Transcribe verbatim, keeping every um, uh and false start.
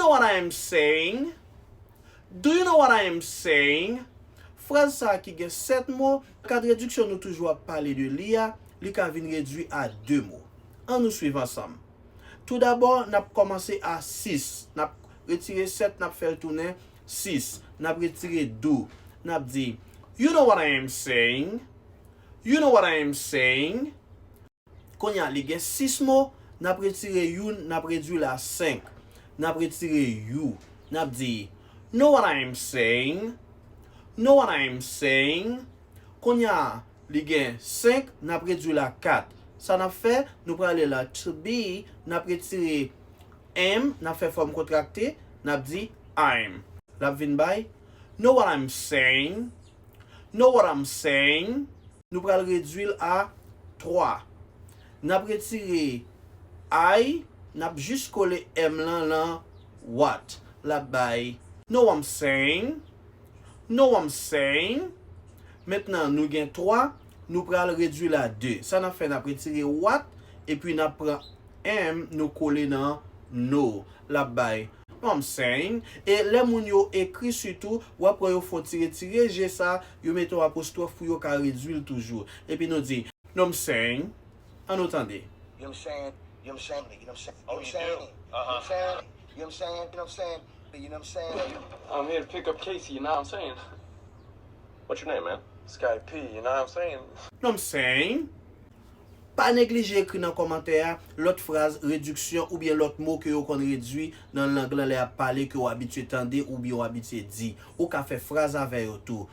What I am saying? Do you know what I am saying? Fraz sa a ki gen sèt mo, kad rediksyon nou toujou ap pale de li a, li ka vin redui a de mo. Ann nou swiv ansanm. Toudabò, n ap kòmanse a sis. N ap retire sèt, n ap fè l tounen sis. N ap retire do. N ap di, You know what I am saying? You know what I am saying? Kounye a, li gen sis mo, n ap retire youn, n ap redui l a senk. N ap retire you, n ap di, Know what I am saying? Know what I am saying? Kounye a, li gen senk, n ap redui l a kat. Sa n ap fè, nou prale la to be, n ap retire am, n ap fè fòm kontrakte, n ap di I'm. L ap vin bay, Know what I'm saying? Know what I'm saying? Nou pral redui l a twa. N ap retire I, n ap jis kole M lan lan what. L ap bay, Know what I'm saying? Know what I'm saying? Mentnan, nou gen twa, nou pral redui l a de. Sa n ap fè, n ap retire what, epi n ap pran M, nou kole nan know. L ap bay, Know what I'm saying? E lè moun yo ekri sitou, w ap wè yo fè yon ti retire G sa, yo mete yon apostwòf pou yo ka redui l toujou. Epi nou di, Know what I'm saying? Ann nou tande. You know what I'm saying? You know what I'm saying? You know what I'm saying? You know what I'm saying? You know what I'm saying? You know what I'm saying? You know what I'm saying? You know what I'm saying? I'm here to pick up Casey, you know what I'm saying? What's your name, man? Scotty P, you know what I'm saying? Know what I'm saying? Pa neglije ekri nan kòmantè a lòt fraz, rediksyon oubyen lòt mo ke yo konn redui nan lang lan lè y ap pale, ke w abitye tande oubyen w abitye di. Ou ka fè fraz avè yo tou.